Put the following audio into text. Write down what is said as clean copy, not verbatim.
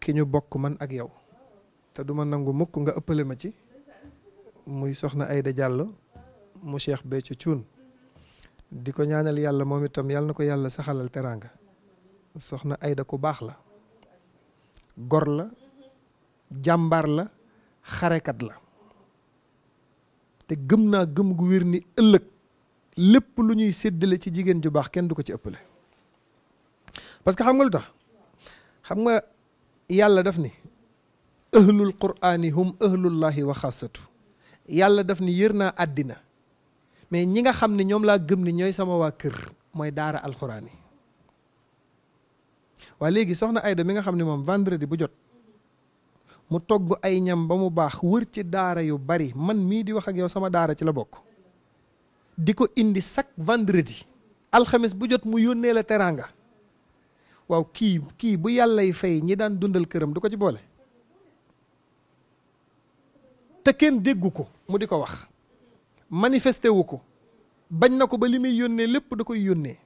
ki ñu bokk man ak yow te duma nangu mukk nga ëppale ma ci muy soxna Aïda Diallo mu Cheikh Béthio Thioune di ko ñaanal yàlla moom itam yàlla na ko yàlla saxalal teraanga. soxna Aïda ku baax la, gor la, jàmbaar la, xarekat la te gëm naa gëm gu wér ni ëllëg lépp lu ñuy séddale ci jigéen ju baax kenn du ko ci ëppale. parce que xam nga lu tax, xam nga yàlla daf ni ahlul qur'ani hum ahlullahi wa xaasatu. yàlla daf ni yër naa àddina mais ñi nga xam ne ñoom laa gëm ni ñooy sama waa kër mooy daara alxuraan yi. waaye léegi soxna Aïda mi nga xam ne moom vendredi bu jot mu togg ay ñam ba mu baax wër ci daara yu bari, man mii di wax ak yow sama daara ci la bokk, di ko indi chaque vendredi alxames bu jot mu yónnee la teraanga. waaw kii bu yàllay fay ñi daan dundal këram du ko ci boole te kenn déggu ko mu di ko wax, manifesté wu ko, bañ na ko ba li muy yónnee lépp da koy yónnee.